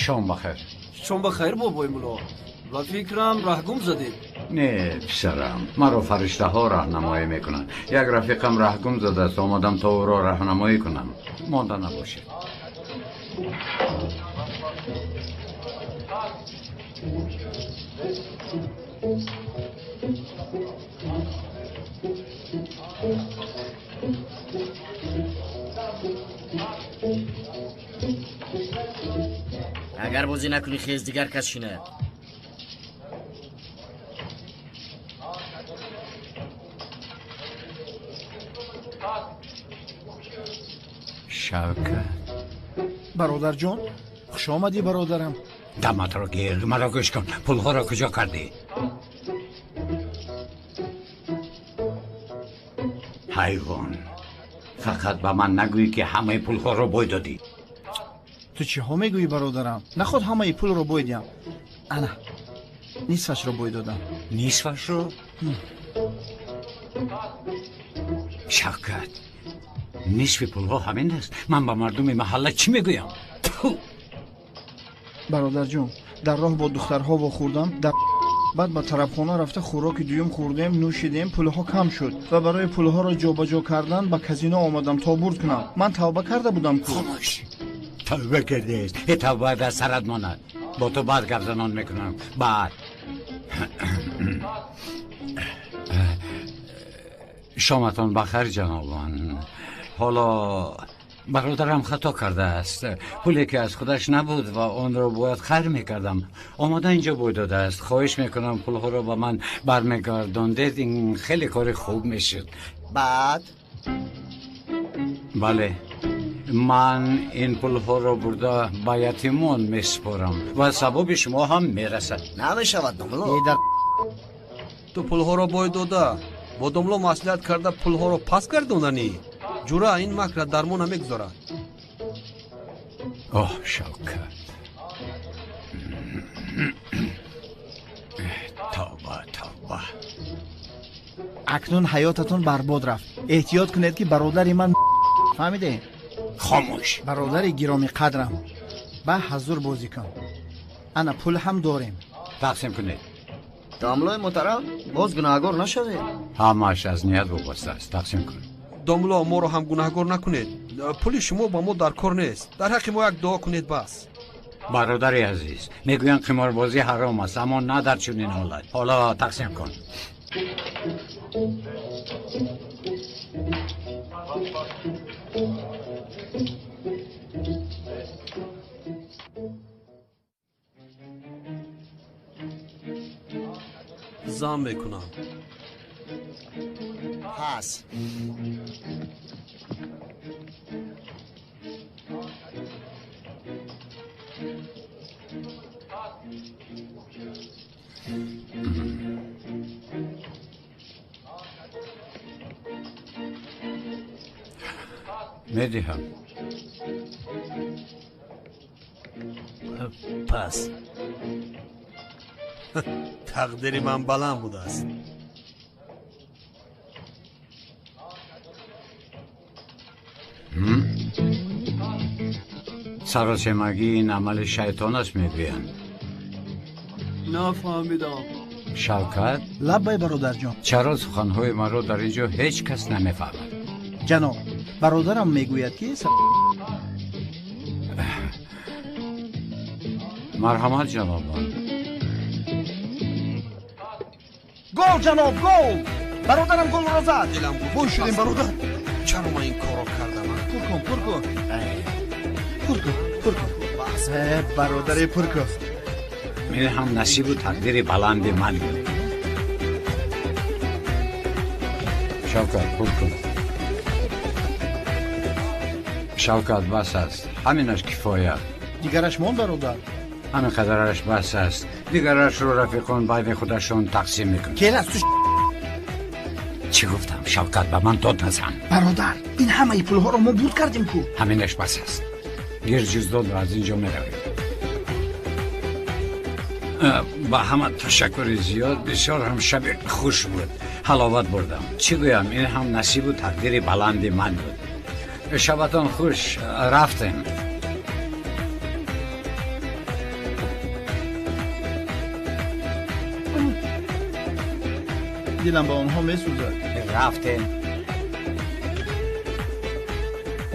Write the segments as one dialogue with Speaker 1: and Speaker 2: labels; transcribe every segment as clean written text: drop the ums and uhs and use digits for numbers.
Speaker 1: Шом бахайр.
Speaker 2: Шом бахайр, бобои мулло. Ба фикрам раҳгум задед.
Speaker 1: Не, писарам, маро фариштаҳо раҳнамоӣ мекунанд. Як рафиқам раҳгум задааст, омадам то ӯро раҳнамоӣ кунам. Монда набошед.
Speaker 3: Агар бозӣ накунӣ, хез, дигар кас шинад.
Speaker 1: Шавкат.
Speaker 4: Бародарҷон, хуш омадӣ, бародарам.
Speaker 1: Даматро гир, маро гӯш кун. Пулҳоро куҷо кардӣ? Ҳайвон, фақат ба ман нагӯӣ, ки ҳамаи пулҳоро бой додӣ.
Speaker 4: Ту чиҳо мегӯӣ, бародарам? Наход ҳамаи пулро бой диҳам. Ана, нисфашро бой додам.
Speaker 1: Нисфашро? Шавкат, нисфи пулҳо ҳамин аст. Ман ба мардуми маҳалла чӣ мегӯям?
Speaker 4: Бародарҷон, дар роҳ бо духтарҳо вохӯрдам. Баъд ба тарабхона рафта хӯроки дуюм хӯрдем, нӯшидем, пулҳо кам шуд ва барои пулҳоро ҷобаҷо кардан ба казино омадам то бурд кунам. Ман тавба карда будам ку.
Speaker 1: Хомӯш, тавба кардест. Э, тавба дар сарат монад. Бо ту баъд гап занон мекунам. Баъд. Шоматон бахайр, ҷанобон. Ҳоло бародарам хато кардааст. Пуле ки аз худаш набуд ва онро бояд хайр мекардам, омода инҷо бой додааст. Хоҳиш мекунам, пулҳоро ба ман бармегардондед, ин хеле кори хуб мешуд.
Speaker 5: Баъд?
Speaker 1: Бале, ман ин пулҳоро бурда ба ятимон месупорам ва савоби шумо ҳам мерасад.
Speaker 5: Намешавад, домло.
Speaker 6: Ту пулҳоро бой дода, бо домло маслиҳат карда пулҳоро пас гардонданӣ? Ҷура, ин макра дар мо намегузорад.
Speaker 1: Оҳ, Шавкат, тавба, тавба.
Speaker 4: Акнун ҳаётатон барбод рафт. Эҳтиёт кунед, ки бародари ман, фаҳмиде?
Speaker 1: Хомӯш.
Speaker 4: Бародари гиромиқадрам, ба ҳазур бозӣ кун. Ана, пул ҳам дорем.
Speaker 1: Тақсим кунед.
Speaker 5: Домлои муҳтарам, боз гунаҳгор нашавед.
Speaker 1: Ҳамааш аз ният вобаста аст. Тақсим кун.
Speaker 6: Домло, моро ҳам гунаҳгор накунед. Пули шумо ба мо дар кор нест. Дар ҳаққи мо як дуо кунед, бас.
Speaker 1: Бародари азиз, мегӯянд, қиморбозӣ ҳаром аст, аммо на дар чунин ҳолат. Ҳоло тақсим кун.
Speaker 6: Зам мекунам.
Speaker 5: Пас.
Speaker 1: Медиҳам.
Speaker 6: Пас. Тақдири ман баланд будааст.
Speaker 1: Саросемагӣ ин амали шайтон аст, мегӯянд.
Speaker 2: Нафаҳмидам.
Speaker 1: Шавкат.
Speaker 4: Лаббай, бародарҷон.
Speaker 1: Чаро суханҳои маро дар ин ҷо ҳеҷ кас намефаҳмад?
Speaker 4: Ҷаноб, бародарам мегӯяд, ки
Speaker 1: Марҳамат, ҷанобон.
Speaker 4: Гол, ҷаноб, гол! Бародарам голро зад.
Speaker 6: Дилам буд.
Speaker 4: Бой шудем, бародар.
Speaker 6: Чаро ман ин корро кардам?
Speaker 4: Пур кун, пур кун, пур кун, пур кун. Бародаре, пур кун.
Speaker 1: Ин ҳам насибу тақдири баланди ман буд. Шавкат, пур кун. Шавкат, бас аст, ҳаминаш кифоя.
Speaker 4: Дигараш мон, бародар.
Speaker 1: Ҳамин қадараш бас аст. Дигарашро рафиқон байни худашон тақсим мекунанд.
Speaker 4: Кел аз ту.
Speaker 1: Чӣ гуфтам, Шавкат? Ба ман дод назан.
Speaker 4: Бародар, ин ҳамаи пулҳоро мо бурд кардем ку.
Speaker 1: Ҳаминаш бас аст. Гир ҷуздонро, аз ин ҷо меравем. Ба ҳама ташаккури зиёд. Бисёр ҳам шаби хуш буд, ҳаловат бурдам. Чӣ гӯям, ин ҳам насибу тақдири баланди ман буд. Шабатон хуш, рафтем.
Speaker 4: Дилам ба онҳо месӯзад.
Speaker 1: Рафтем.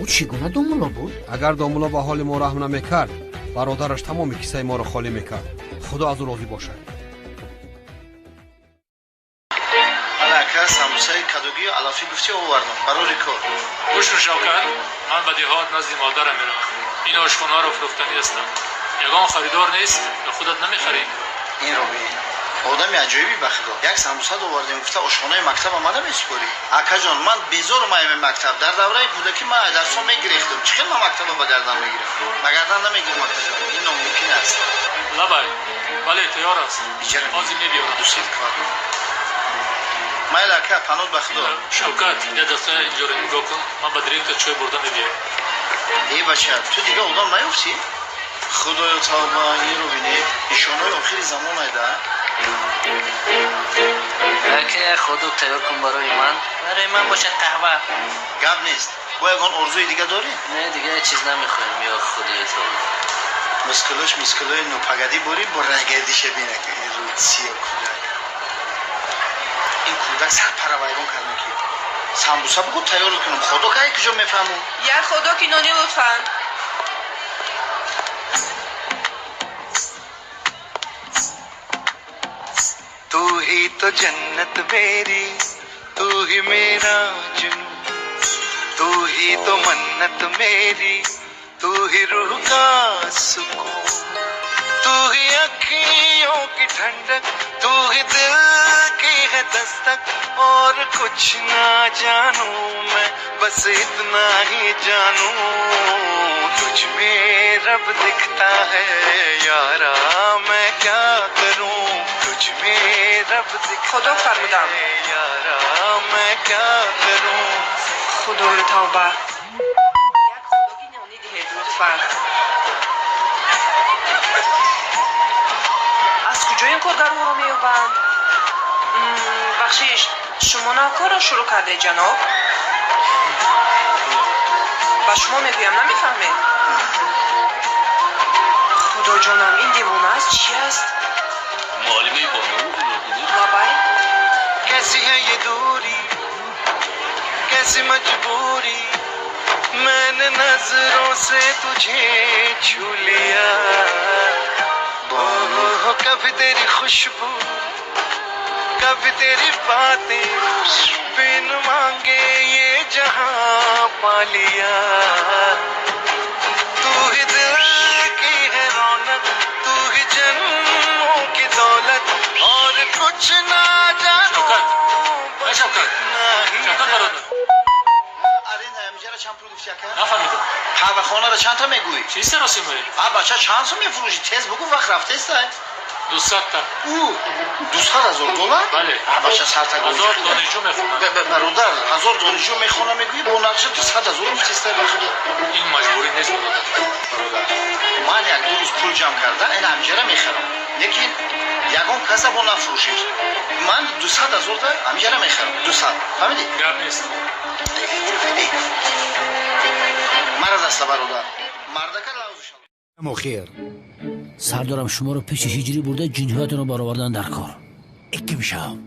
Speaker 3: Ӯ чӣ гуна домулло буд?
Speaker 6: Агар домулло ба ҳоли мо раҳм намекард, бародараш тамоми кисаи моро холӣ мекард. Худо аз ӯ розӣ бошад.
Speaker 4: Ака, самбусаи кадугию алафӣ гуфти овардам барои кор.
Speaker 7: Гӯш кун, Шавкат, ман ба деҳот назди модарам меравам. Ин ошхонаро фурӯхтанӣ ҳастам. Ягон харидор нест ё худат намехарӣ?
Speaker 4: Инро бин, одами аҷоибӣ, ба худо. Як самбуса овардем, гуфта ошхонаи мактаб омада месупорӣ. Акаҷон, ман безорум аями мактаб. Дар давраи кӯдакӣ ман дарсҳо мегирехтам. Чӣ хел ман мактаба ба гардан мегирам? Ба гардан намегирам, акаҷон, ин номумкин аст.
Speaker 7: Лабай, бале, тайёр аст. Ҳозир мебиёрам.
Speaker 4: Дусед квад. Майли, ака, паноҳ ба худо.
Speaker 7: Шавкат, як дақиқа инҷоро нигоҳ кун. Ман ба директор чой бурда мебиёям.
Speaker 4: Э, бача, ту дига одам наёфтӣ? Худоё, тавба, инро бинед, нишонаҳои охири замон айда.
Speaker 8: Ака, як ходок тайёр кун барои ман. Барои ман бошад қаҳва.
Speaker 4: Гап нест. Бо ягон орзуи дига дорӣ?
Speaker 8: Не, дига чиз намехоҳем, ё худоё тавба.
Speaker 4: Мискилош мискилои нопагадӣ борӣ, бо рагадиша бинак, сиё кӯдак. Ин кӯдак сарпара вайрон кардем, ки самбуса бугу тайёр кунам. Худо кай куҷо мефаҳму?
Speaker 9: Як ходоки нони, лутфан.
Speaker 10: तू ही तो जन्नत मेरी, तू ही मेरा जुनू, तू ही तो मन्नत मेरी, तू ही रूह का सुकून, तू ही अखियों की ठंडक, तू ही दिल की है दस्तक। और कुछ ना जानू मैं, बस इतना ही जानू, तुझ में रब दिखता है। यारा मैं क्या करूं, तुझ में रब दिखता
Speaker 9: Худо фармудам.
Speaker 10: है। यारा मैं क्या करूं।
Speaker 9: Худоё, тавба. Як ходоки нони диҳед, лутфан. Аз куҷо ин коргарҳоро меёбанд? Бахшиш, шумо навкорро шурӯъ кардед, ҷаноб? Ба шумо мегӯям, намефаҳмед? Худоҷонам, ин девона аст, чӣ аст?
Speaker 8: Муаллимаи бону.
Speaker 9: Лабай.
Speaker 10: कैसी है ये दूरी, कैसी मजबूरी, मैंने नजरों से तुझे छू लिया। ओ कभी तेरी खुशबू, कभी तेरी बातें, बिन मांगे ये जहां पा लिया। तू ही दिल की है रौनक, तू ही जन्मों की दौलत, और कुछ ना जानू,
Speaker 7: Шавкат!
Speaker 10: बस
Speaker 7: Шавкат!
Speaker 10: इतना ही
Speaker 7: Шавкат, бародар.
Speaker 4: Аренда ҳамиҷара чанд пул гуфти, ака?
Speaker 7: Нафаҳмидам.
Speaker 4: Қаҳвахонаро чандта мегӯӣ?
Speaker 7: Чӣ саросимаӣ?
Speaker 4: А бача, чанд сум мефурӯшӣ? Тез бугӯ, вақт рафтеста.
Speaker 7: 200-та.
Speaker 4: Ӯ 200 000 доллар?
Speaker 7: Бале.
Speaker 4: А бача, сартагоӣ.
Speaker 7: 1000 донишҷӯ мехонанд.
Speaker 4: Бародар, 1000 донишҷӯ мехона мегӯӣ, бо нақша 200 000 гуфтеста, ба худо.
Speaker 7: Ин маҷбурӣ нест, бародар.
Speaker 4: Бародар, ман як ду рӯз пул ҷамъ карда ин ҳамиҷара мехарам, лекин ягон каса бо нафурӯшед. Ман 200 000 да ҳамиҷара мехарам, 200, фаҳмидӣ?
Speaker 7: Гап нест.
Speaker 4: Мара даста, бародар, мардака лавзу шава.
Speaker 3: Охир.
Speaker 11: Сардорам, шуморо пеши ҳиҷрӣ бурда, ҷинҳоятонро баровардан дар кор.
Speaker 3: Икки мешавам.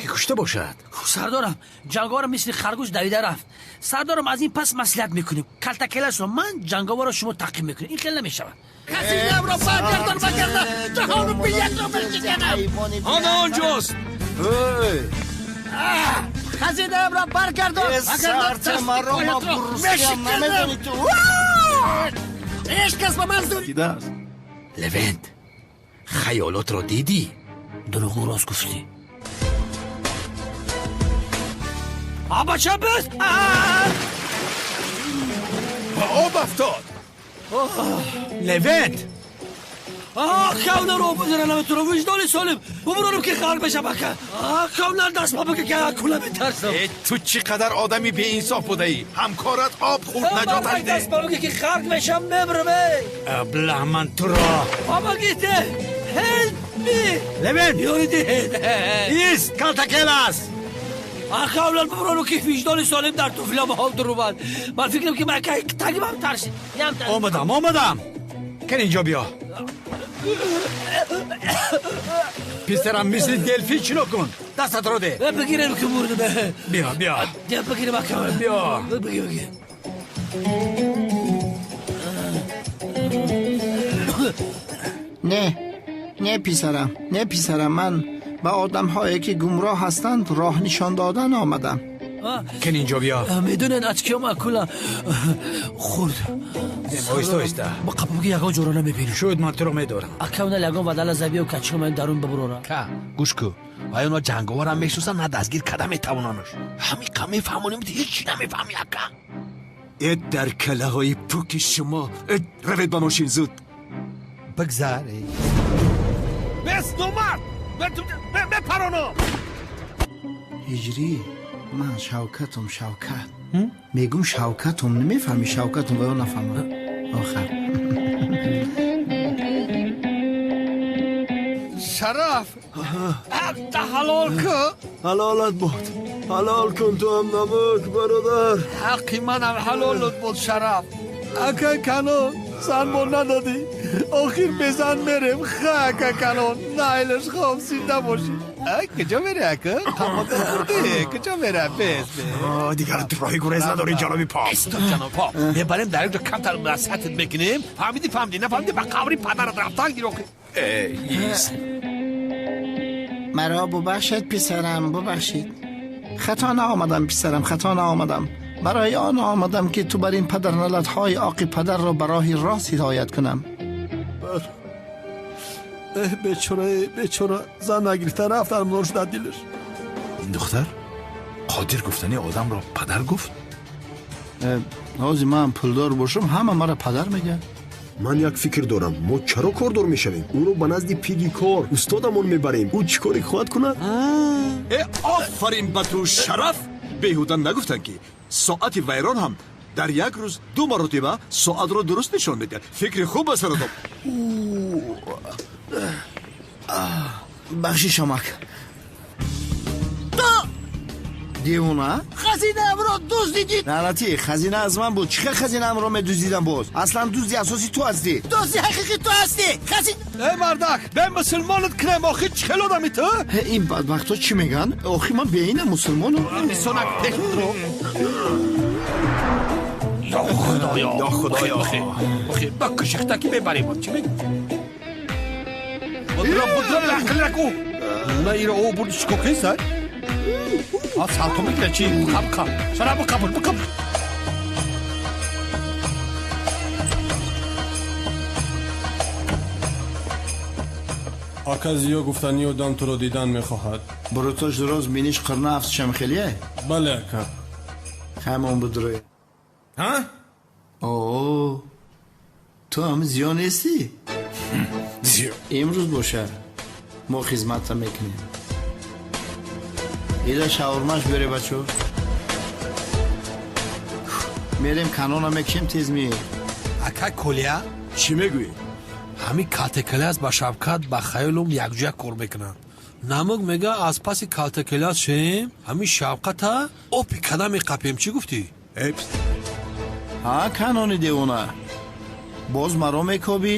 Speaker 3: Ки кушта бошад?
Speaker 11: Сардорам, ҷанговарам мисли харгӯш давида рафт. Сардорам, аз ин пас маслиҳат мекунем. Калтакелашро ман, ҷанговарро шумо тақим мекунем. Ин хел намешавад. Хазинамро баргардон, вагарна ҷаҳону биятро мешиканам.
Speaker 2: Ана онҷост.
Speaker 11: Хазинаамро баргардон, вагарна
Speaker 4: Маро ма бурусиям намедонӣ ту.
Speaker 11: Ҳеҷ кас ба ман зур
Speaker 2: Дидааст.
Speaker 3: Левент, хаёлотро дидӣ?
Speaker 11: Дурӯғу рост гуфтӣ. Абача, бис.
Speaker 2: Ба об афтод. Левент!
Speaker 11: Кавнаро бузара наметунам, виҷдони солим бубуронам, ки ғарқ мешам, ака. Кавнар даст ба бика, ки кула метарсам.
Speaker 2: Э, ту чӣ қадар одами беинсоф будаӣ! Ҳамкорат об хӯрд, наҷоташ
Speaker 11: Даст
Speaker 2: деҳ.
Speaker 11: ба бика, ки ғарқ мешам, мемрам, эй.
Speaker 1: Аблаҳ, ман туро.
Speaker 11: Помогите! Help me!
Speaker 1: Левент!
Speaker 11: Ёри диҳед!
Speaker 1: Ист, калтакел аст.
Speaker 11: Кавнар бубуронам, ки виҷдони солим дар туфлям ҳол дурумад. Ман фикрам, ки ман тагимам тарсид.
Speaker 1: Омадам, омадам. Кан, инҷо биё.
Speaker 12: Писарам мисли делфин шино кун. Дастатро де.
Speaker 11: Бигирем ки мурдам.
Speaker 12: Биё, биё.
Speaker 11: Бигирем ака.
Speaker 12: Биё.
Speaker 11: Бигир, бигир.
Speaker 4: Не, не писарам, не писарам, ман ба одамҳое ки гумроҳ ҳастанд роҳ нишон додан омадам.
Speaker 12: Кин инҷо биё.
Speaker 11: Медонед аз киём акула хурд.
Speaker 12: Оҳиста, оҳиста.
Speaker 11: Ба қапамки ягон ҷоро намебинам.
Speaker 12: Шояд ман туро медорам.
Speaker 11: Ака ягон вадала забиё качима дарун бабурора.
Speaker 3: Ка, гӯш кун. Вай оно ҷанговарам мешиносанд, на дастгир карда метавонанаш. Ҳамин қа мефаҳмонем, ҳеҷ чӣ намефаҳми ака.
Speaker 13: Э дар калаҳои пуки шумо. Э равед ба мошин зуд.
Speaker 6: Бигзар.
Speaker 2: Бес номард! Бепароно!
Speaker 4: Ҳиҷрӣ, ман Шавкатум, Шавкат. Мегум Шавкатум, намефаҳми Шавкатум ва ё нафаҳмам. Охар.
Speaker 6: Шараф! Ҳақта ҳалол кун.
Speaker 13: Ҳалолат бод. Ҳалол кун ту ҳам намак, бародар.
Speaker 6: Ҳаққи манам ҳалолат бод, Шараф. Ака Канон, зан бо надодӣ. Охир безан мерем. Ха, ака Канон, найлаш хоб зинда бошӣ. Куҷо мерӣ, ака? Қамота хӯрдӣ. Куҷо мерӣ? Бес, бес.
Speaker 13: Дигар роҳи гурез надорӣ, ҷаноби Поп.
Speaker 2: Исто, ҷаноб Поп. Мебарем дар як ҷо камтар насиҳатат мекунем. Фаҳмидӣ, фаҳмидӣ, нафаҳмидӣ, ба қабри падарат рафтан гир охир.
Speaker 4: Маро бубахшед, писарам, бубахшед. Хато наомадам, писарам, хато наомадам. Барои он омадам ки ту бар ин падарналатҳои оқи падарро ба роҳи рост ҳидоят кунам.
Speaker 6: Эҳ, бечора, бечора, зан нагирифта рафт, армон шуда дилаш.
Speaker 2: Ин духтар Қодир гуфтани одамро падар гуфт?
Speaker 4: Ҳозир ман пулдор бошам, ҳама маро падар мегӯянд.
Speaker 14: Ман як фикр дорам. Мо чаро кордор мешавем? Ӯро ба назди пиги кор устодамон мебарем. Ӯ чӣ коре хоҳад кунад?
Speaker 13: Э, офарин ба ту, Шараф! Беҳуда нагуфтанд, ки соати вайрон ҳам дар як рӯз ду маротиба соатро дуруст нишон медиҳад. Фикри хуб ба саратон.
Speaker 4: Бахшиш, омак. Девона?
Speaker 11: Хазинаамро дуздидӣ!
Speaker 4: Лаънатӣ, хазина аз ман буд. Чӣ хел хазинаамро медуздидам боз? Аслан дузди асосӣ ту ҳастӣ.
Speaker 11: Дузди ҳақиқӣ ту ҳастӣ. Хазин
Speaker 6: Эй мардак, бе мусулмонат кунем, охир чӣ хел одами ту?
Speaker 4: Ин бадбахтҳо чӣ мегӯянд? Охир ман беинам мусулмонам.
Speaker 2: Бисонак пешро. Ё Худоё!
Speaker 13: Ё Худоё!
Speaker 2: Охир, ба кушихтакӣ мебарем. Чӣ мегӯ? Будра, будра, ақлраку.
Speaker 6: На иро о бурди чӣ кор кунӣ, сар? А салто мегирад чӣ? Қаб, қаб. Шараф, қабул, қабул.
Speaker 15: Ака Зиё гуфтани одам туро дидан мехоҳад.
Speaker 4: Бурутош дуроз, биниш қирна афтшам хелие?
Speaker 15: Бале, ака.
Speaker 4: Ҳамон будроя.
Speaker 2: Ҳа?
Speaker 4: О, ту ҳам Зиё нестӣ?
Speaker 2: Зиё.
Speaker 4: Имрӯз боша мо хизматра мекунем. Ида шаурмаш бере, бачо. Мерем канона мекушем, тез меем.
Speaker 6: Ака Колия?
Speaker 13: Чӣ мегӯӣ?
Speaker 6: Ҳамин калтакелас ба Шавкат ба хаёлум якҷоя кор мекунанд. Намук мега аз паси калтакелас шем, ҳамин Шавқата опи када меқапем. Чӣ гуфтӣ?
Speaker 4: Ҳа, канони девона. Боз маро мекобӣ?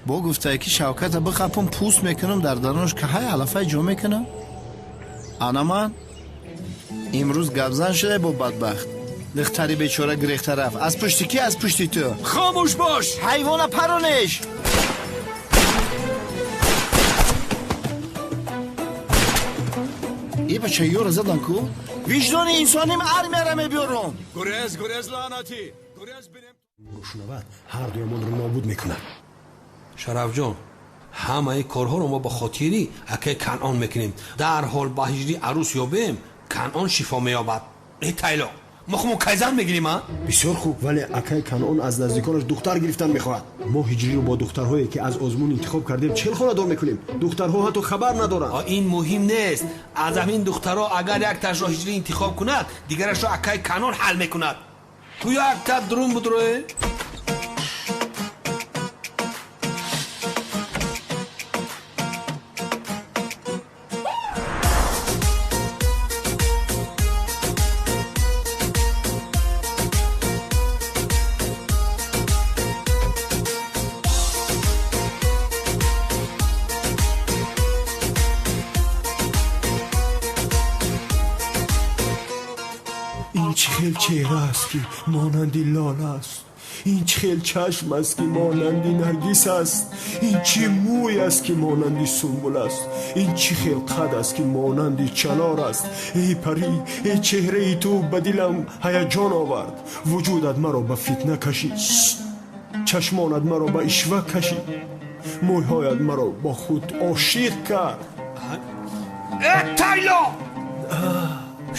Speaker 4: Бо гуфтае ки Шавката бихапум, пӯст мекунам, дар дарунаш каҳай алафай ҷо мекунам. Ана ман имрӯз гапзан шуда бо бадбахт. Духтари бечора гирехта рафт. Аз пушти ки? Аз пушти ту.
Speaker 13: Хомӯш бош!
Speaker 4: Ҳайвона паронеш! Е бача, ёра задан ку? Виҷдони инсоним армияра мебиёрум.
Speaker 13: Гурез, гурез, лаънатӣ! Гурез бинем.
Speaker 14: Шунавад, ҳар дуямонро нобуд мекунад.
Speaker 6: Шарафҷон, ҳамаи корҳоро мо ба хотири акаи Канъон мекунем. Дарҳол ба ҳиҷри арӯс ёбем, Канъон шифо меёбад. Э тайло, мо хумон кайзан мегирем, а?
Speaker 14: Бисёр хуб, вале акаи Канъон аз наздиконаш духтар гирифтан мехоҳад. Мо ҳиҷриро бо духтарҳое ки аз озмун интихоб кардем чел хонадор мекунем. Духтарҳо ҳатто хабар надоранд.
Speaker 6: Ин муҳим нест. Аз ҳамин духтарҳо агар якташро ҳиҷрӣ интихоб кунад, дигарашро акаи Канъон ҳал мекунад. Ту якта дурун будроe?
Speaker 14: Ин чӣ хел чеҳра аст, ки монанди лола аст? Ин чӣ хел чашм аст, ки монанди наргис аст? Ин чӣ мӯй аст, ки монанди сумбул аст? Ин чӣ хел қад аст, ки монанди чанор аст? Эй парӣ, эй, чеҳраи ту ба дилам ҳаяҷон овард. Вуҷудат маро ба фитна кашид, чашмонат маро ба ишва кашид, мӯйҳоят маро бо худ ошиқ кард.
Speaker 2: Э, тайло!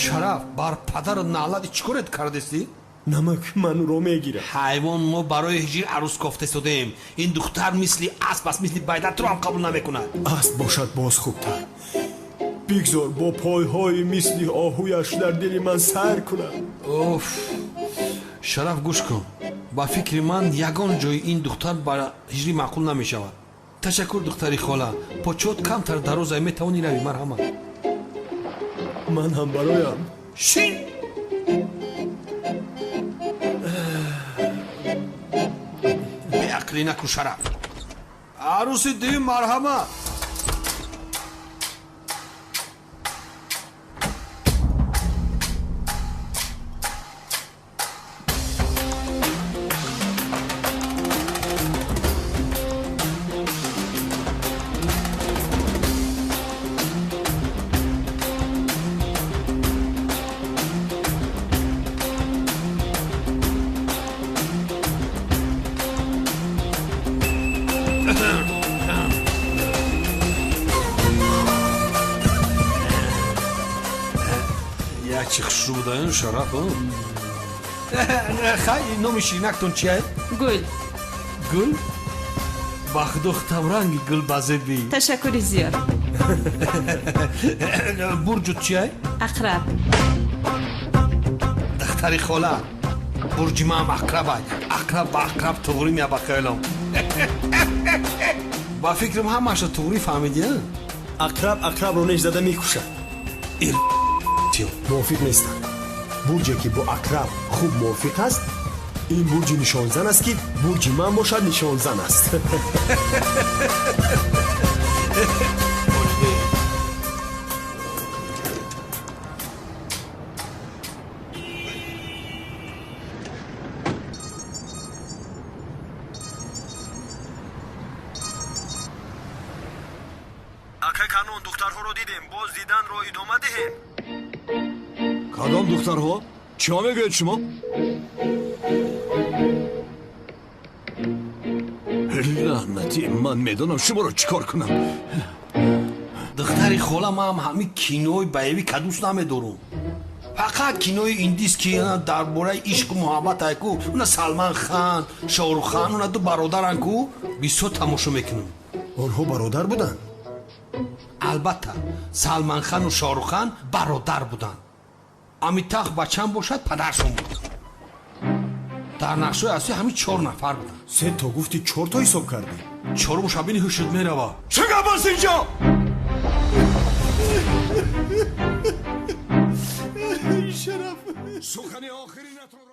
Speaker 2: Шараф, бар падару наълати чӣ корет кардестӣ?
Speaker 14: Намак манро мегирад.
Speaker 2: Ҳайвон, мо барои ҳиҷир арӯс кофта истодем. Ин духтар мисли асп аст, мисли байда, туро ҳам қабул намекунад.
Speaker 14: Асп бошад, боз хубтар. Бигзор бо пойҳои мисли оҳуяш дар дили ман сайр кунад.
Speaker 2: Оф, Шараф, гӯш кун. Ба фикри ман, ягон ҷои ин духтар ба ҳиҷрӣ маъқул намешавад. Ташаккур, духтари хола. Почот камтар дарозай, метавонӣ равӣ, марҳамат.
Speaker 14: Ман ҳам бароям.
Speaker 2: Шин! Беақлӣ накун, Шараф. Арӯси дуюм, марҳамат. Якчи хушрӯ будаён, Шараф. Хай, номи ширинактон чия?
Speaker 9: Гул.
Speaker 2: Гул? Ба худо, хутамранги гул базебӣ.
Speaker 9: Ташаккури зиёд.
Speaker 2: Бурҷут чия?
Speaker 9: Ақраб.
Speaker 2: Духтари хола, бурҷи маам ақрабай. Ақраб ба ақраб туғрӣ мея, ба хаёлам. Ба фикрам, ҳамаашро туғрӣ фаҳмидӣ.
Speaker 14: Ақраб ақрабро неш зада мекушад. Мувофиқ нестам. Бурҷе ки бо ақраб хуб мувофиқ аст, ин бурҷи нишонзан аст, ки бурҷи ман бошад, нишонзан аст. Акай Канон, духтарҳоро дидем, боз диданро идома диҳем.
Speaker 13: Кадом духтарҳо? Чиҳо мегӯед шумо? Лаънатӣ, ман медонам шуморо чӣ кор кунам.
Speaker 2: Духтари хола, ман ҳамин кинои боевик ка дӯст намедорум. Фақат кинои индис, ки дар бораи ишқу муҳаббат айку, уна Салман Хан, Шоҳрухан, уна ду бародаран ку, бисёр тамошо мекунам.
Speaker 14: Онҳо бародар буданд?
Speaker 2: Албатта, Салманхану Шоҳрухан бародар буданд. Амитах Бачан бошад, падаршон буд. Дар нақшҳои аслӣ ҳамин чор нафар буданд.
Speaker 14: Се то гуфти, чорто ҳисоб кардӣ.
Speaker 2: Чоруму шабини ҳушуд мерава.
Speaker 13: Чӣ гап аст инҷо?
Speaker 14: Шараф,
Speaker 13: сухани охиринатро.